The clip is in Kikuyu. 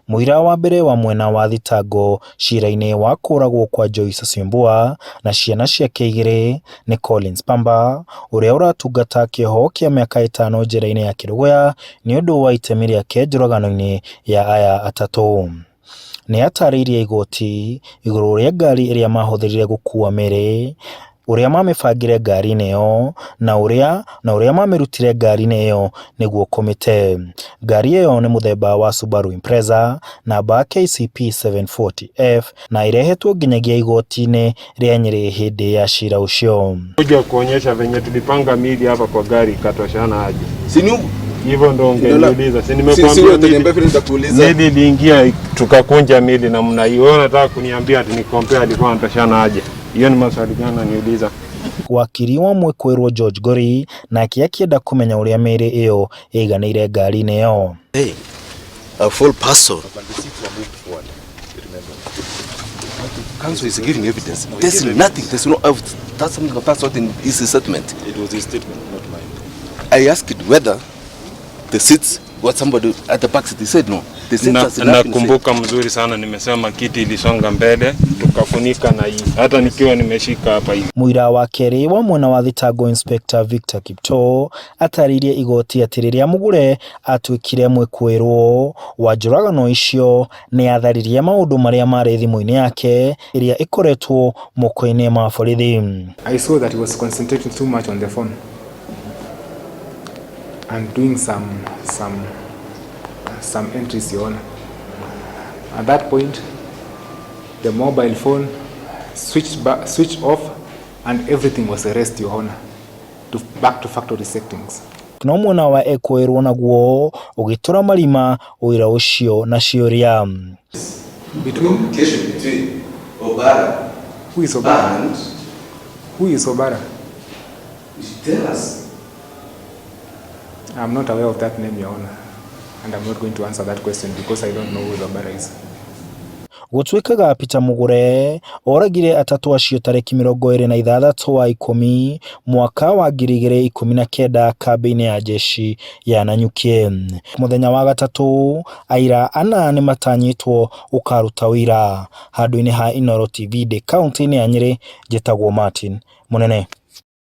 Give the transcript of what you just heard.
Mũira wa mbere wa mwena wa thitango cira-inĩ wa kũũragwo kwa Joyce Syombua na ciana ciake igĩrĩ nĩ Collins Pamba, ũrĩa ũratungata kĩoho kĩa mĩaka ĩtano njera-inĩ ya Kĩrũgũya nĩ ũndũ wa itemi rĩake njũragano-inĩ ya aya atatũ. Nĩ atarĩirie igoti igũrũ rĩa ngari ĩrĩa mahũthĩrire gũkuua mĩĩrĩ, ũrĩa mamĩbangire ngari-inĩ ĩyo, na ũrĩa na ũrĩa mamĩrutire ngari-inĩ ĩyo nĩguo kũmĩte. Ngari ĩyo nĩ mũthemba wa Subaru Impreza namba KCP 740F na ĩrehetwo nginyagia igoti-inĩ rĩa Nyĩrĩ hĩndĩ ya cira ũcio. Kuja kuonyesha venye tulipanga mili hapa kwa gari ikatoshana aje. Si ni Hivyo ndo ungeniuliza. Si si nimekuambia wewe utaniambia vile nitakuuliza. Mili iliingia tukakunja mili namna hiyo. Wewe unataka kuniambia ati ni compare alikuwa anatoshana aje? Hiyo ni maswali gani unaniuliza? Wakiri wa mwĩkũĩrwo George Ngori nake akĩenda kũmenya ũrĩa mĩĩrĩ ĩyo ĩiganĩire ngari-inĩ ĩyo. Hey, a full person. Counsel is giving evidence. There's nothing. There's no. That's something of that sort in his statement. It was his statement, not mine. I asked whether the seats what somebody at the back seat. He said no. The seats Na, has not been said. nakumbuka mzuri sana nimesema kiti ilisonga mbele tukafunika na hii hata nikiwa nimeshika hapa hivi. Mũira wa kerĩ wa mwena wa thitango Inspector Victor Kiptoo atarĩirie igoti atĩ rĩrĩa Mugure atuĩkire mwĩkũĩrwo wa njũragano icio nĩ atharirie maũndũ marĩa marĩ thimũ-inĩ yake ĩrĩa ĩkoretwo moko-inĩ ma borithi. I saw that he was concentrating too much on the phone and doing some entries, Your Honor. At that point, the mobile phone switched off and everything was erased, Your Honor, to back to factory settings. No mwena wa ekũĩrwo naguo ũgĩtũra marima ũira ũcio na ciũria. Between Communication between Obara Who is Obara? and Who is Obara? You should tell us. I'm not aware of that name, Your Honor, and I'm not going to answer that question because I don't know who Obara is. Gũtuĩkaga Peter Mugure oragire atatũ acio tarĩki 26 wa 10 mwaka wa 2019 kambĩ-inĩ ya jeshi ya Nanyuki. Mũthenya wa gatatũ aira ana nĩmatanyĩtwo gũkaruta ũira handũ-inĩ ha Inooro TV ndĩ kaũntĩ-inĩ ya Nyĩrĩ. Njĩtagwo Martin Mũnene.